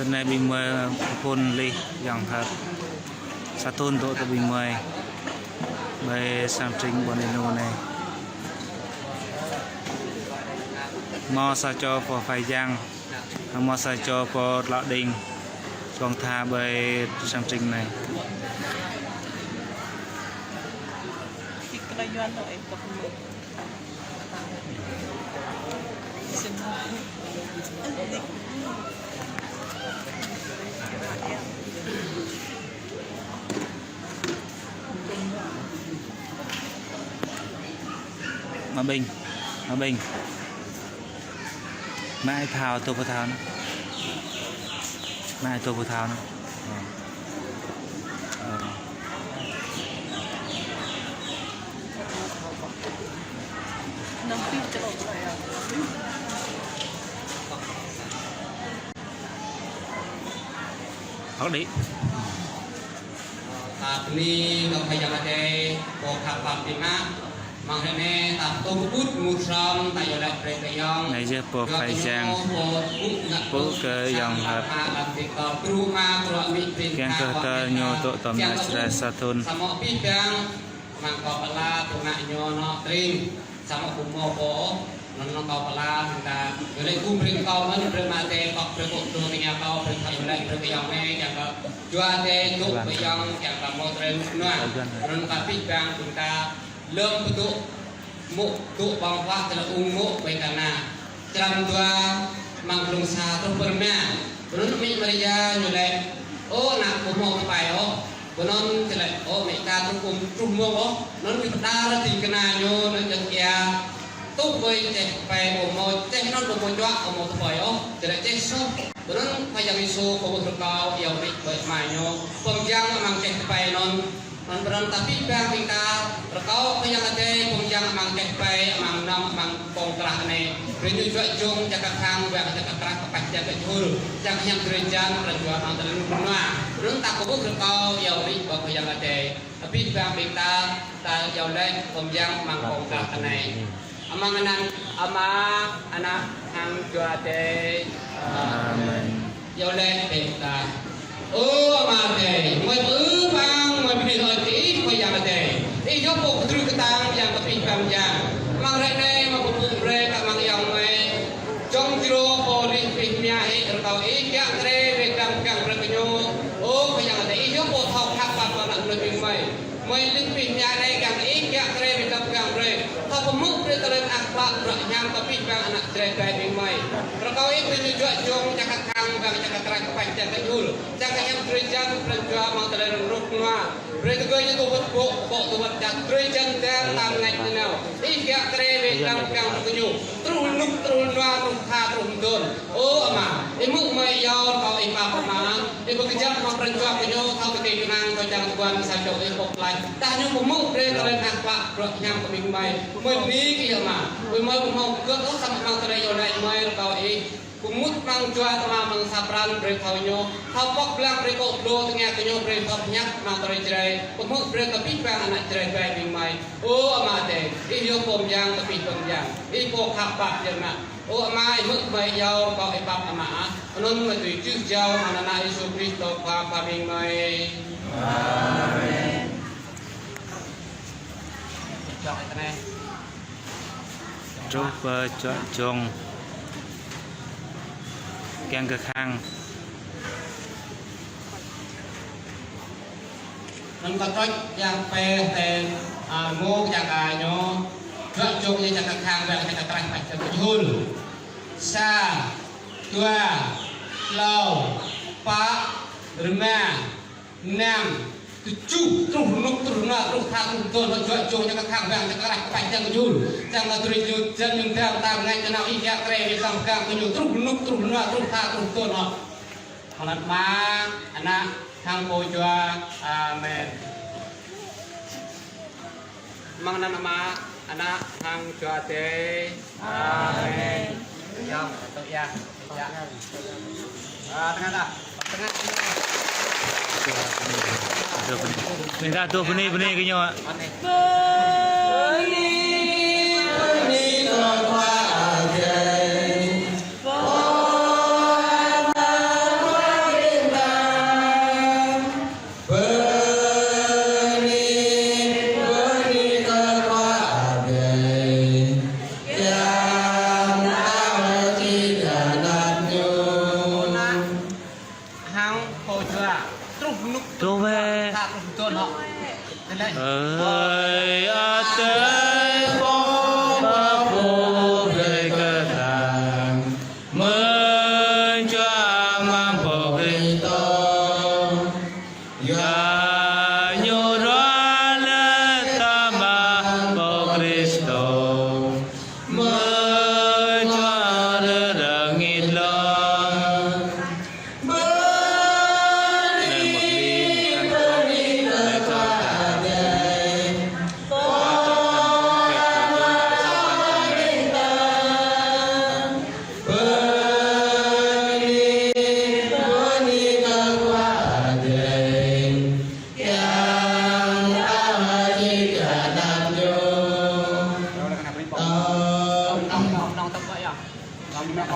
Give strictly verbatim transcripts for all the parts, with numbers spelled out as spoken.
Anai ƀing mơi phun lih yang hăt. Sa thun dŏ tơ ƀing mơi. Ƀơi sang tring ƀôn ênu anai. Hmâo sa čô pô phai jang. Hmâo sa čô pô tlă đing. Ƀơ̆ng tha ƀơi sang tring anai. Mă ƀing, mă ƀing. Mă ai thâo, tô pơthâo anŭn. Mă ai tô pơthâo anŭn. Ơ. Ơ. Hŏk đĭ. Ta bơni kơ Khua Yang Adai, pô khăp pap biă mă. Mơ̆ng hrơi anai ta tơgŭ pơƀut mŭt hrŏm, ta iâu laĭ brơi kơ Yang. Anai yơh pô phai jang. Pơpŭ kơ Yang Bơhap. Kiăng kơ kơ ñu dŏ tơm ană Jrai sa thun. Samơ̆ abih bang, amăng kâo pơala tơnă ñu anŏ tring. Samơ̆ ƀu hmâo pô, anŭn kâo pơala ƀing ta. Yua lĕ gum brơi kâo mơ̆n, brơi mă tê pŏk, brơi kô̆ dô tơngia kâo, brơi kâo yua lĕ brơi kơ Yang anai, kiăng kơ jua tê dŏ kơ Yang, kiăng kơ hmâo tơlơi rơnŭk rơnua. Anŭn kơ abih bang ƀing ta lơ̆m pơdŏ mŭk dŏ ƀơ̆ng huă tơlơi ung mô̆ ƀơi Kana. Črăn dua, amăng glông sa truh pơ rơma. Anŭn Amĭ Maria ñu laĭ: Ơ ană, ƀu hmâo tơpai ôh. Pơ anŭn či laĭ: Ơ amĭ, aka truh ung, truh mông ôh. Anŭn ñu pơđar ding kơna ñu, anŭn jơ̆ng ia. Tŭ ƀơi čeh tơpai ƀu hmâo, čeh anŭn ƀu hmâo čuă, ƀu hmâo tơpai ôh. Či laĭ čeh soh. Pơ anŭn Khua Yang Yêsu pơƀut rơkâo iâu amĭ ƀơi ama ñu pơmơyang amăng čeh tơpai anŭn. Anŭn pơ anŭn ta abih bang ƀing ta rơkâo Khua Yang Adai pơmơyang amăng čeh tơpai, amăng nong, amăng pŏng krah anai. Brơi ñu juă jông čang kơ khăng, wang čang kơ krah, kơpač čang kơ jơhul, čang kơ hiam drơi jăn, pran jua amăng tơlơi rơnŭk rơnua. Pơ anŭn ta kơkuh rơkâo iâu amĭ ƀơi Khua Yang Adai. Abih bang ƀing ta, ta iâu laĭ pơmơyang amăng pŏng krah anai. Amăng anăn Ama, Ană, hăng Jua Adai. Amen. Iâu laĭ ƀing ta. Ơ Ama Adai, gơmơi pơư pơang, gơmơi bơni hơơč kơ Ih, Khua Yang Adai. Ih yơh pô kơdrưh kơtang yang kơ abih bang yang. Amăng hrơi anai, gơmơi pơpŭ brơi kơ amăng ayŏng gơmơi Jông Jrô pô rĭm abih mơ̆ng hĭ, rơkâo Ih kiăng kơ rai, rai pơgang brơi kơ ñu. Ơ Khua Yang Adai, Ih yơh pô thâo khăp pap kơ ană mơnuih ƀing gơmơi. Gơmơi lưng abih mơ̆ng anai kiăng Ih kiăng kơ rai, rai pơgang brơi. Thâo pơhmư̆ brơi tơlơi mơak klă, bruă hiam kơ abih bang ană Jrai ƀing gơmơi. Rơkâo Ih brơi ñu juă jông, čang kơ khăng, wang čang kơ krah, kơpač čang kơ jơhul, čang kơ hiam drơi jăn, pran jua amăng tơlơi rơnŭk rơnua. Brơi tơgơi ñu tŭ wơ̆t ƀô̆, ƀô̆ tŭ wơ̆t čăt, drơi jăn tơl tam ngăt ñu nao. Ih kiăng kơ rai, rai pơgang brơi kơ ñu. Truh rơnŭk, truh rơnua, truh tha, truh mơdôn. Ơ Ama, Ih hmư̆ gơmơi iâu, rơkâo Ih pap Ama. Ih pơkơjăp amăng pran jua kơ ñu, thâo tơkeng kơnang, thâo čang tơguan, sa čô Ih pŏk laih. Tơdah ñu pơhmư̆ brơi tơlơi mơak klă, bruă hiam kơ ƀing gơmơi. Gơmơi bơni kơ Ih Ama. Gơmơi ƀu hmâo gơ̆t ôh, samơ̆ amăng tơlơi iâu laĭ gơmơi, rơkâo Ih pơmŭt amăng jua tơma amăng sa pran, brơi thâo ñu. Thâo pŏk blang brơi kô̆ dlô tơngia kơ ñu, brơi thâo pơhiăp amăng tơlơi Jrai. Pơhmư̆ brơi kơ abih bang ană Jrai ƀing gơmơi. Ơ Ama Adai, Ih yơh pô mơyang kơ abih bang yang. Ih pô khăp pap biă mă. Ơ Ama, Ih hmư̆ gơmơi iâu, rơkâo Ih pap Ama. Anŭn gơmơi tui čư̆ jao amăng anăn Yêsu Krist Khua, Khua ƀing gơmơi. Amen. Truh pơ juă jông kiăng kơ khăng. Anŭn kơ trôč yang pĕ tĕ, a, ngô yang a ñu, juă jông ñu čang kơ khăng, wang čang kơ krah, kơpač čang kơ jơhul. Sa, dua, klâo, pă, rơma, năm, tơjuh, truh rơnŭk, truh rơnua, truh tha, truh mơdôn, hŏ juă jông, čang kơ khăng, wang čang kơ krah, kơpač čang kơ jơhul. Čang kơ drơi jăn, jăn mơ̆ng dam, tam ngăt ñu nao, Ih kiăng kơ rai, rai pơgang kơ ñu, truh rơnŭk, truh rơnua, truh tha, truh mơdôn, hŏ. Amăng anăn Ama, Ană, hăng Pô Jua. Amen. Amăng anăn Ama, Ană, hăng Jua Adai. Amen. Yŏng, tŭ yă. Yă. A, tơngan ta. Tơngan. Tơngan. Bơni ta, bơni, bơni kơ ñu. Bơni, bơni kơ Khua Adai. Dô̆ wơ̆t. Ơi Adai, Pô pơpŭ brơi kơ ta mơ̆ng jua mơ̆ng Pô Kristô. Yua Ñu ruah lĕ ta mơ̆ng Pô Kristô mơ̆ng jua rơngit lŏn.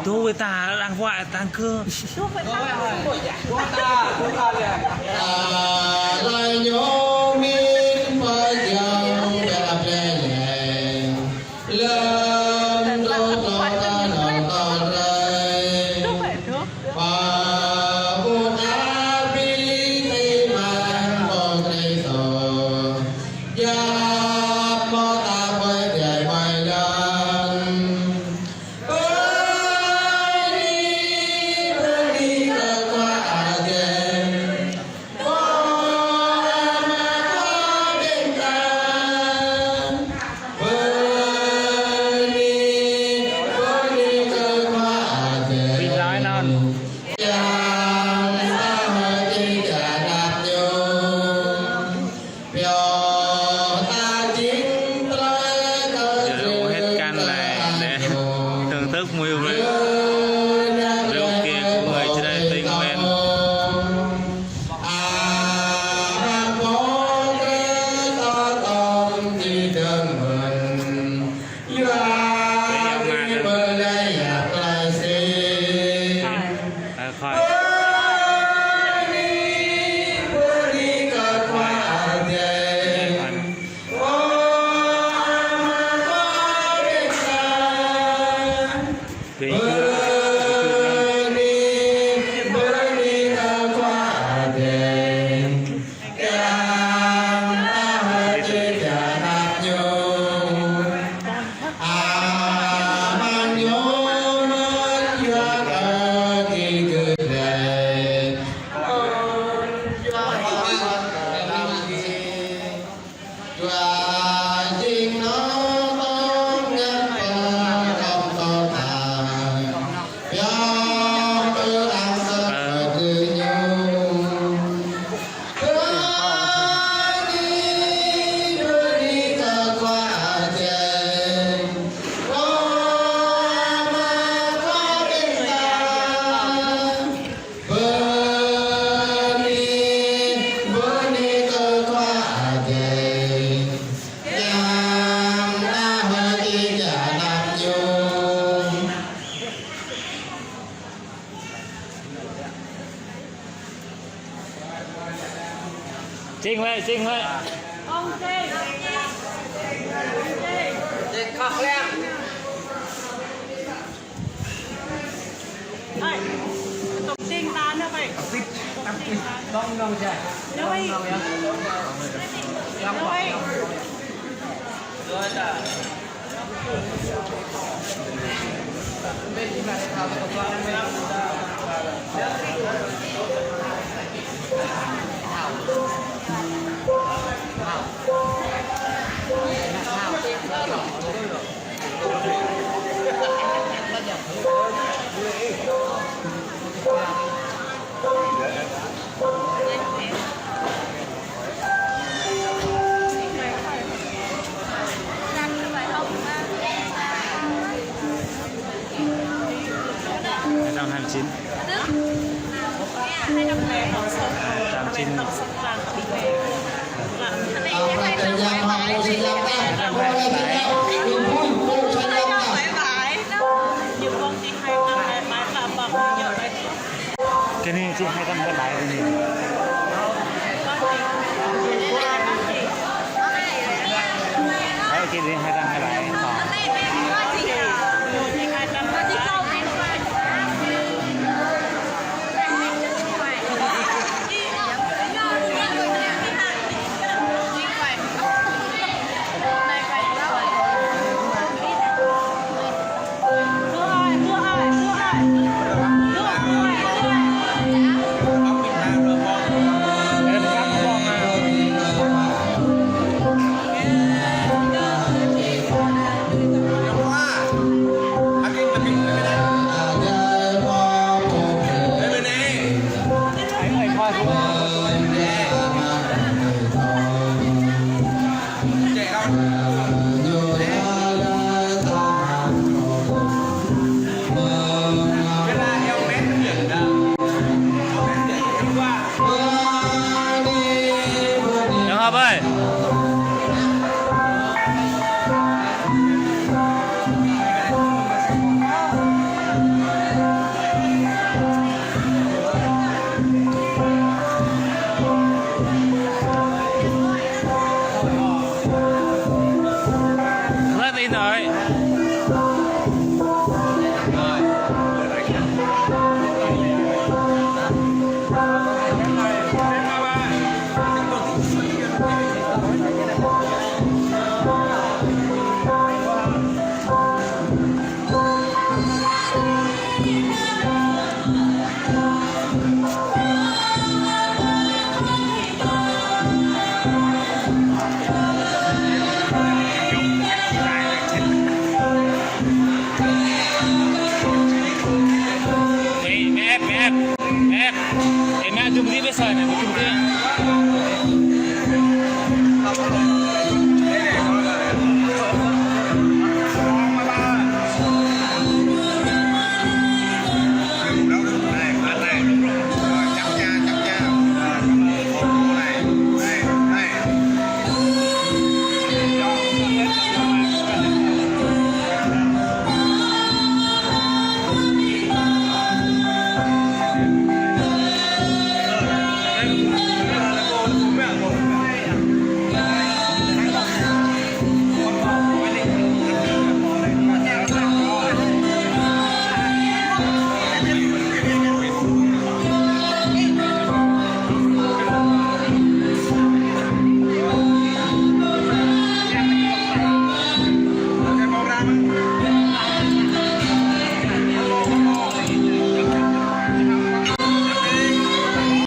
Dô̆ wơ̆t ta đang huă tăng kơ. Ala ñu mĭn pơjing bĕ lăp lĕ lĕ. Lơ̆m dô̆ tŏ ta nŏ tŏ rai. Pơpŭ abih ti mơ̆ng Pô Kristô. Yap mơ̆ ta pơdjai ƀai lăng. Bơni, bơni kơ Khua Adai. Khua Ama Khua Ƀing ta. Bơni, bơni kơ Khua Adai. Yang ta hơ̆k jing čơnap Ñu. Giờ đủ hết căn này để thưởng thức mùi hương rượu, rượu kia của người Jrai Tây Nguyên. Ờ, khỏi. Bơni, bơni kơ Khua Adai. Kiăng ta hơ̆k jing čơnap Ñu. Amăng Ñu mơ̆n yua kơ gih gơ̆ rai. Yua jing nŏ tŏng ngăn pơkŏm tŏ ta. Yua kơ ang sat kơ gơ̆ Ñu. Bơni, bơni kơ Khua Adai. Khua Ama Khua Ƀing ta. Bơni, bơni kơ Khua Adai. Kiăng ta hơ̆k jing čơnap Ñu. Jing wơ̆t, jing wơ̆t. Jing khŏk lăng. Ơi, tŏng jing ta nao ơi. Tŏng jing ta. Nao ơi. Nao ơi. Hai trăm hai mươi chín. Hai trăm chín. Cái này chị hai trăm cái bài cái gì? Đấy, cái này hai trăm cái bài to. Ơi. Lát đi nói. Ê, mẹ ép, mẹ ép, mẹ ép. Ê, mẹ ép, dùm đi, bê sơi, mẹ ép, dùm đi.